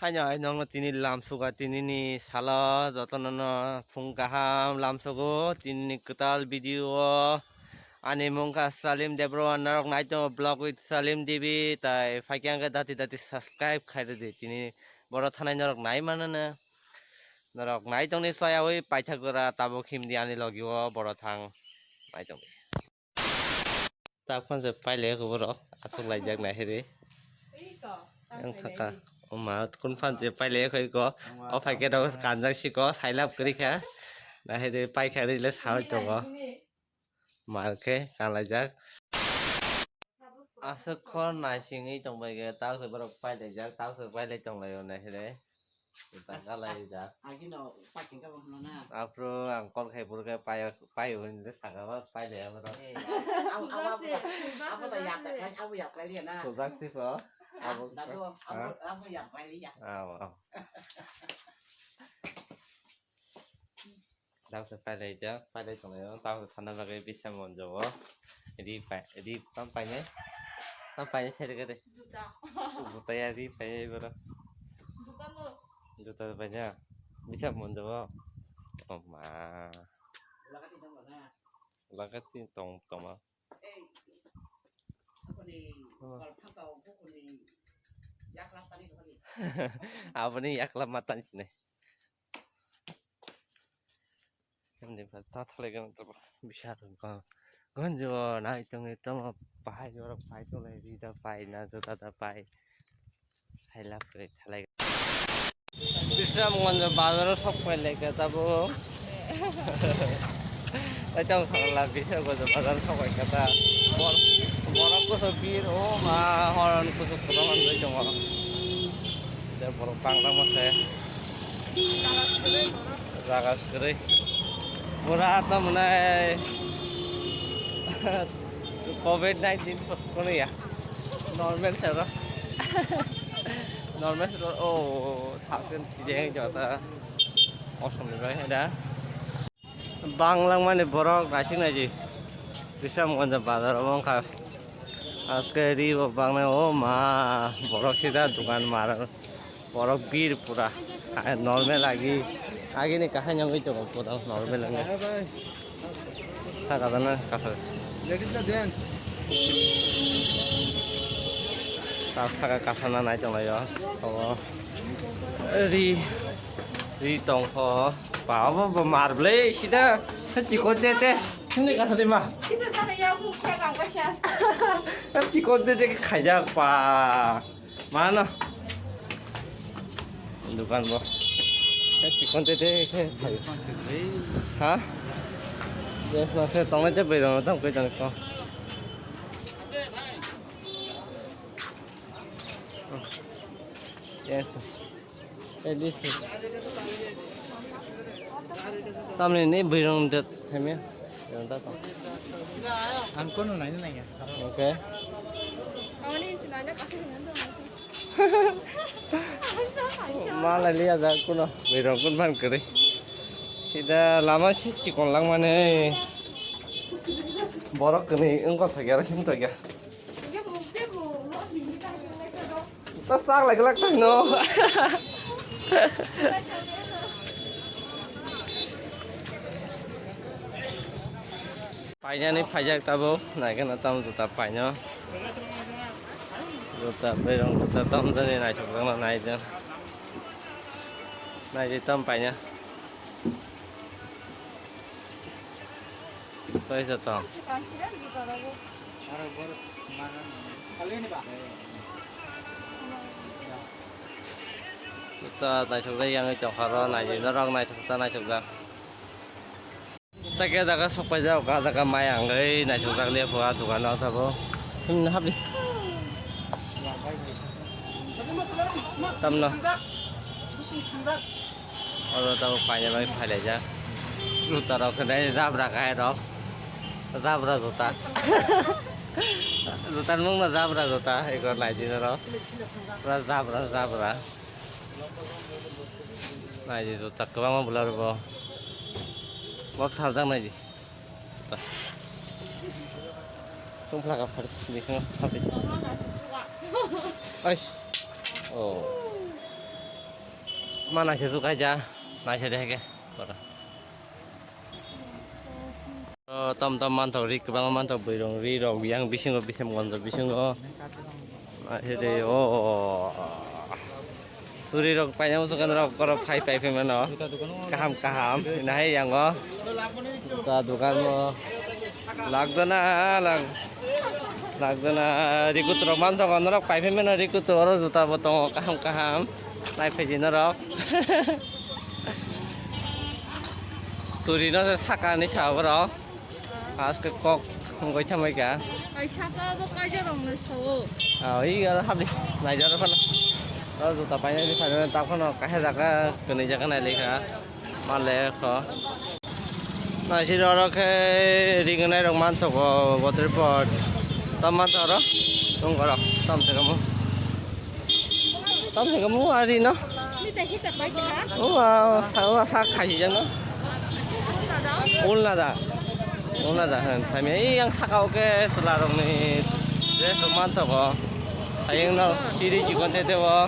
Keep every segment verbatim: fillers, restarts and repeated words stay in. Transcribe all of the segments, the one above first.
Aino, aino, nokno tini lamsuka, tini ni salo jotono no phung kaham lamsugo, tini ni kwtal video o. Ani mung kha Salim Debbarma, norok nai tongo Vlog with Salim T V, tai phaikhe ang khe dati dati subscribe khai rwdi, tini boro thanai norok nai mano no. Norok nai tongni soyawi paithak jora tabuk himdi ani logi o boro thang nai tongdi. Tabuk phan se pailai kho borok, aswk laijak nai hiri. Yang thaka, oma, kun phan se pailai kho iko, o phaikhe rok kanjak siko, sailap kwrwi kha. Nai hiri paikha ri le sawi tongo. Mar khe kanlaijak. Aswk khor naisingwi tongbaikhe, tao se borok pailaijak, tao se pailai tonglaio nai hire. Tangka laijak. Agino paking ka bono na. Aphuru ang call khai phuru khe pai, pai hwnwi sakha ba pailai borok. Eh, abo, abo, abo, abo, abo to yak, abo yak lai liya na. Sujak si ko. Ah, abo, dadu, abo, ha? Abo yak lai liya. Abo, abo. Tao se pailai jak, pailai tonglaio, tao se sana bagwi bisa monjo o. Ri pai, ri tam painai. Tam painai sai rwgwi de. Juta. Juta ya ri painai borok. Juta no. Juta painai. Bisa monjo o. O ma. Lagati tong tong ma. Aboni yakla matan sini. Himni ba ta thalai gana to bisa rwng ko. Gonjo nai tongwi tamo bahai jorok pai tonglaio, ri da pai, na juta da pai. Hai lap kwrwi thalai. Bisramganj bazaro sok pai lai kha tabuk. Aitang sakla Bisramganj bazaro sok pai kha ta. Bor-, borok kusu bir, o ma, horon kusu kwbangma wngwi tongo. Tei borok bangla mase. Jaga kwrwi. Pura to mwnai covid nineteen kono ya. Normal sero. Normal sero, o, thasin tijeng jota. Osom ni bai da. Banglang mani borok naising naiji. Bisramganj bazar omo wngkha. Aske ri bo bangnai, o ma, borok sida dukan mar. Borok bir pura. Ah, normal agi. Agi ni kahai nyangwi tongo pura normal agi. Saka dana kasar. Ladies na gents? Ta saka kasana nai tonglaio. Obo. Ri. Ri tongkho. Ba, obo bo mar ble sida. Chikon tete. Sini kasari ma. Kisa sana ya bu kya kam ka shas. Chikon tete khaijak pa. Mano. Dukan bo. Eh, chikon te te khe. Ha? Yes, ma se tong te bai rong tam koi tan ko. Yes. Eh, this is. Tamni ni bai rong de themia. Rong ta tong. Ang kono nai nai ya. Okay. Awani inchi nai na kasi nai na. Malai liya jak kuno, birong kun ban kwrwi. Sida lama si chikon langmani. Borok kwrwi wngkha thokya, him thokya. Ta sak lai glak tang no. Painani phaijak tabuk, naikhe no tamo juta paino. Juta berong juta tamo jani naithok jakno nai jon. Naidi tamo paina. Soi sa tong. Juta naithok jak yang tongkha ro, naidi norok naithok ta naithok jak. Take jaga sok paijak, o jaga mai ang oi naithok jak liya pho, a dukan o sabo. Hmm, habli. Tamno. Oro tabuk paina bai phailaijak. Juta rok khe nai jabra khai rok. Jabra juta. Juta ni mung no jabra juta, eko naidi norok. Pura jabra, jabra. Naidi juta kwbangma bwla rwbo. Bo thaljak naidi. Tungphla ka phar bisingo phabri. Ais. Oh. Ma naisesuk kaija, naisedi haikhe. O, tom tom manthok ri, kwbangma manthok bwrwi rok, ri rok yang bisingo, bisingo, bisingo. Naisedi, o, suri rok paina muchung rok, borok phai phai phai mano. Kaham kaham, nahai yango. Juta dukan o. Lakjana, lak-, lakjana, rikut rok manthok, norok phai phai mano, rikut oro juta bo tongo, kaham kaham. Nai phaidi norok. Churi no se saka ni sa borok. Aske kok wngwi thamai ka. Ai saka bo kaisa rok no sao. Ah, i aro habli. Nai jaro phano. Aro juta paina di phano ta phano kaisa jaga kwnwi jaga nai lekha. Male kho. Naisidi oro khe ringnai rok manthogo bottle pot. Tam mantho oro? Tong oro. Tam se kamu. Tam se kamu ari no? O, sa, o, sa khaji jano. Ulna da. Ulna da han sami. Ei yang saka o khe chwla rok ni dress rok manthogo. Ayang no siri chikon te te o.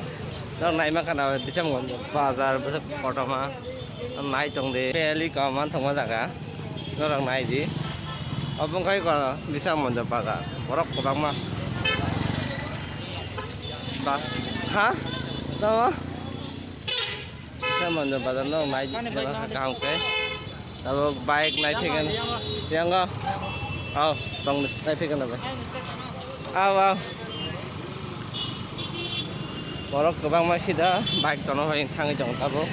Nang naima kana bisam gon bazar bwswk kotorma. Nai tong di. Beli ka man thangma jaga. Norok nai di. Obo wngkha khe bisa monjo bazar. Borok kwbangma. Bas. Ha? Tamo? Bisa monjo bazar norok nai di. Kaham khe. Tabuk bike nai phaikhe. Yango. Aw, tong nai phaikhe na bai. Aw, aw. Borok kwbangma sida bike tono bai thangwi tongo tabuk.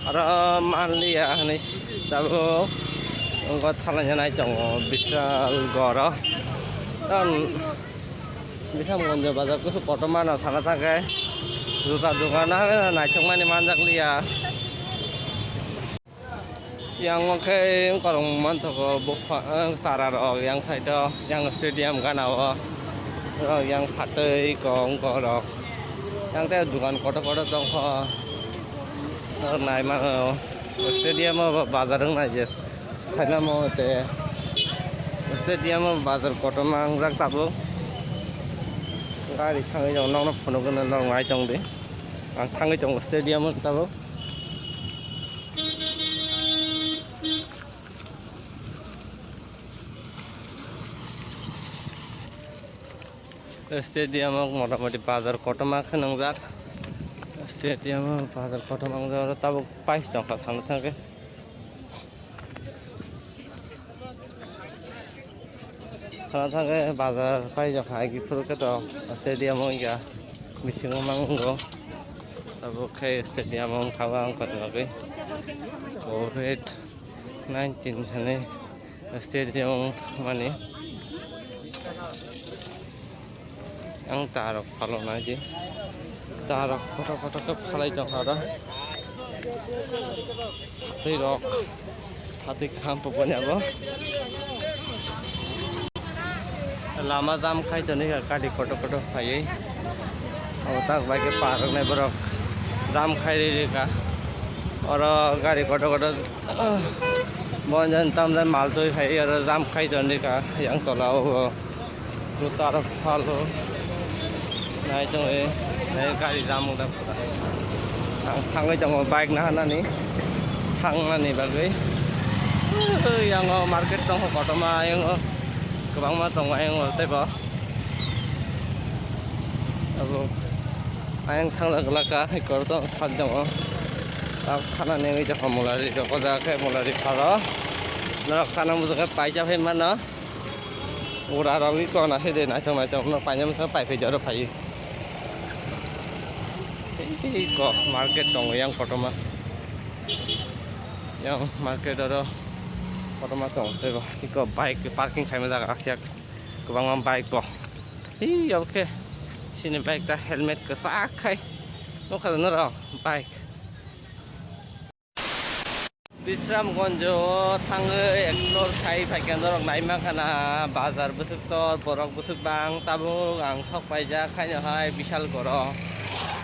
Oro manliya hinwi tabuk wngkha thalaina nai tongo Bishalgarh o. Tam Bishamganj bazar kusu kotorma no sana thangkhe juta dukan o naithokmani manjakliya. Yang o khe kormo manthogo bupha, eh, chara rok yang side o, yang stadium gana o, rok yang phatwi kong korok, yang tei dukan kotor kotor tongkho, norok nai mano stadium o bazar wng nai je saimamo te stadium o bazar kotorma wngjak tabuk gari thangwi rok nokno phunukgwi norok nai tongdi ang thangwi tongo stadium o tabuk. Stadium o motamoti bazar kotorma khe nwngjak. Stadium o bazar kotorma wngjak, oro tabuk pais tongkha sana thangkhe. Sana thangkhe bazar paijak hai, phuru khe to stadium wngya bisingo mango. Abo khe stadium wngkha ang kotor bagwi covid nineteen hinwi stadium wngmani. Ang tarok phalok nai di. Tarok kotor kotor khe phalai tongkha oro. Tei rok. Phatwi kaham pokoni abo. Lama jam khai toni kha gari kotor kotor phaiwi. Abo tak bai khe parok nai borok jam khai ri ri kha. Oro gari kotor kotor, ah, bonjan tamjan mal twi phaiwi oro jam khai toni kha yang tola o. Jutar phalo nai tong e, nai gari jam wng da. Ang thangwi tongo bike naharnani, thangnani bagwi. Yango market tongkha kotorma, yango kwbangma tongo, yango teibo. Abo ayang thangna glaka, hai kor to phal tongo. Tak thanani wngwi tongkha mulari rok, o jaga khe mulari pharo. Norok sana mujung khe paisa phai mano. Ura rok i kona se de naithok naithok no paina bwskango pai phai jaro phai. Tei ko market tongo yang kotorma. Yang market oro kotorma tongo tei bo iko bike parking khaima jaga khe kwbangma bike bo. Hi obo khe sini bike ta helmet kwchak khai nukha norok bike. Bisramganj o thangwi explore khai phaikha norok naima khana bazar bwswk tor borok bwswk bang tabuk ang sok paijak khaino hai Bishalgarh o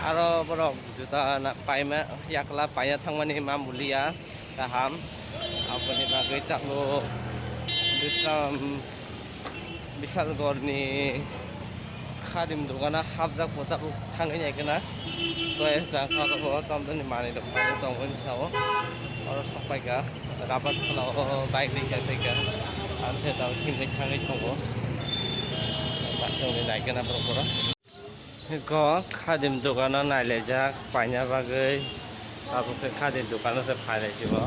aro borok juta na paima yakla paina thangmani ma muliya kaham aboni bagwi tabuk Bisram Bishalgarh ni Khadim dogano hapjak bo tabuk thangwi nai kheno. Tei jang kha bo tamjani manwi rok painwi tongmani sao. Oro sok paikha. Rabat khulao bike rikha tei kha. Amthe tamo thangwi thangwi tongo. Matwngwi nai kheno borok oro. Eko khadim dogano nailaijak paina bagwi. Tabuk khe khadim dogano se phailai sibo.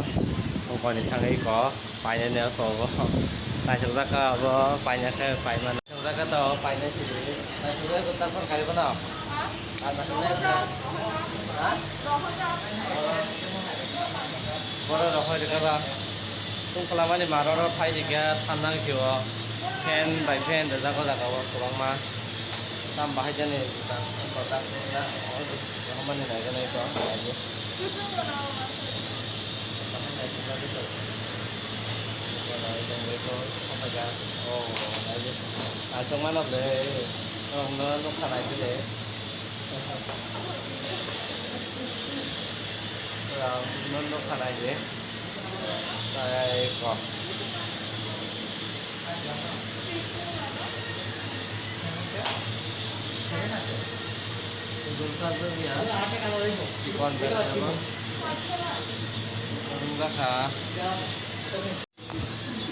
Kokoni thangwi ko painani oko bo. Naisokjak kha abo paina khe paimani. Naisokjak kha to paina sidi. Naisokjak kha ta phone khai bono. Ha? Ah, naisokjak kha. Ha? Boro rohoi rwkha ba. Tungklamani maro ro phai rikha thanna khe o. Fan bai fan rwjak o jaga o kwbangma. Tam bahai jani jang kotak na, oh, hamani nai gana ito, nai gana. Bahai nai gana ito. Ito nai gana ito, apa ya? Oh, nai gana. Ah, cuma nak deh. Oh, no, no, kanai deh. Ram, no, no, kanai deh. Sai ko.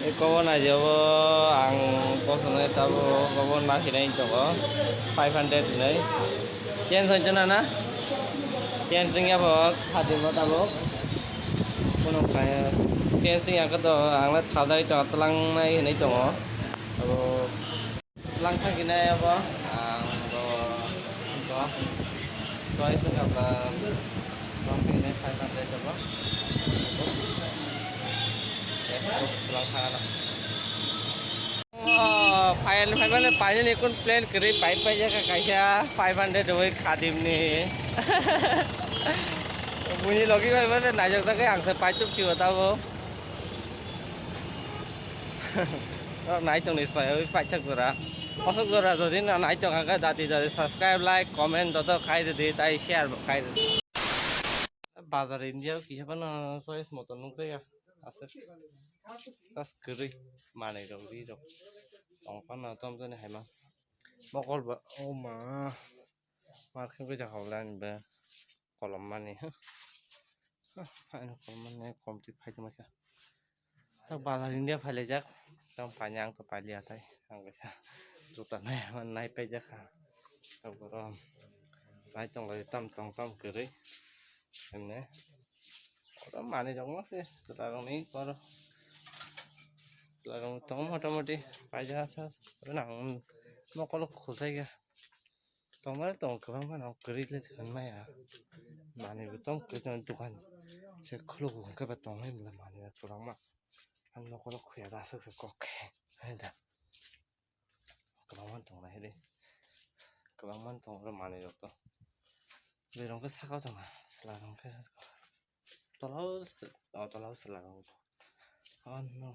Eko bo naijabo ang bosonai tabuk obo nasinai tongo five hundred hinwi. Change hoi jana na? Change wngya bo khatimo tabuk. Kono kaya change wngya khe to ang le thadai to twlangnai hinwi tongo. Abo twlang thang hinai abo ang bo to choice wngya bla twlang thang hinai five hundred abo. Twlang thang na. Oh, payal ni payal ni payal ni kun plan kiri payal payal ya kaisa five hundred doi khadim ni. Buni logi payal payal najak jaga ang se payal tuk siwa tabo. Nai tong ni payal payal tak gora. Osok gora jodi na nai tong aga dati dati subscribe like comment dodo khai didi tai share bo khai didi. Bazar India kisa bana choice moto nukjaya. Aswk. Tas kwrwi manwi rok ri rok tong phano tom jani hai ma. Mokol ba o ma. Mar khe bai da hawla ni ba kolom mani. Haino kolom mani kom ti phai tongma kha. Tak bazar India phailaijak. Tamo paini ang to pailiya tai. Ang kaisa juta nai man nai paijak kha. Tabuk oro nai tonglai tam tong tam kwrwi. Hwnwi. Oro manwi rok no se chwla rok ni oro. Chwla rok tong motamoti paijak kha. Oro nang mokol khulsai kha. Tongmani tong kwbangma no kwrwi le thwng maya. Manwi bo tong kwrwi tong dukan se khuluk hwnkhe ba tongmani bwla manwi rok kwbangma. Ang nokolo khuya da aswk se kok khe. Hai da. Kwbangma tong nai de. Kwbangma tong oro manwi rok to. Bwrwi rok khe saka o tong na. Chwla rok khe tola o, o tola o chwla rok. Oh no.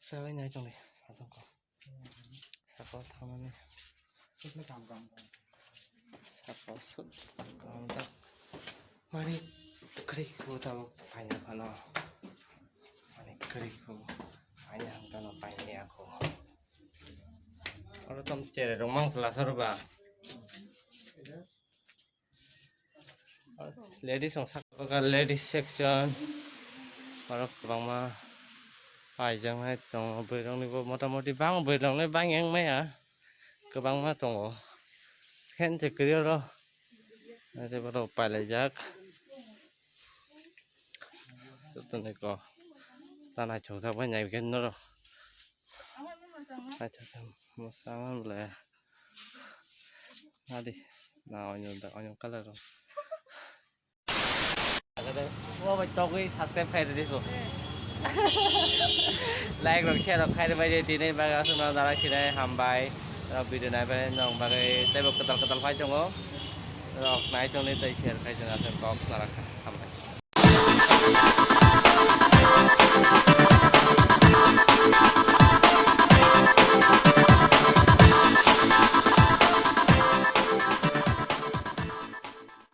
Sawi nai tong di. Aswk kok. Saka o thangmani. Saka o sut. Kamjak. Mani kwrwi kho tabuk paina phano. Mani kwrwi kho. Paina hangtano paina ya kho. Oro tom chere rok mang chwla sar ba. Ladies rok sak-, ladies section. Borok kwbangma paijak nai tongo. Bwrwi rokni bo motamoti bang bwrwi rokni bang yang maya kwbangma tongo. Fan se kwrwi oro. Tei borok pailaijak. Joto ni kok ta naithok jak bai nai khe norok. Naithok khe mwchang bwle. Adi na onion da onion colour rok. O bai togwi subscribe khai rwdi kho. Like rok share rok khai rwbai de tini bagwi aswk no dara khinai hambai. Rok video nai bai nong bagwi teibo kwtal kwtal phai tongo. Rok nai tongni tei share khai tongo aswk kok nara kha hambai.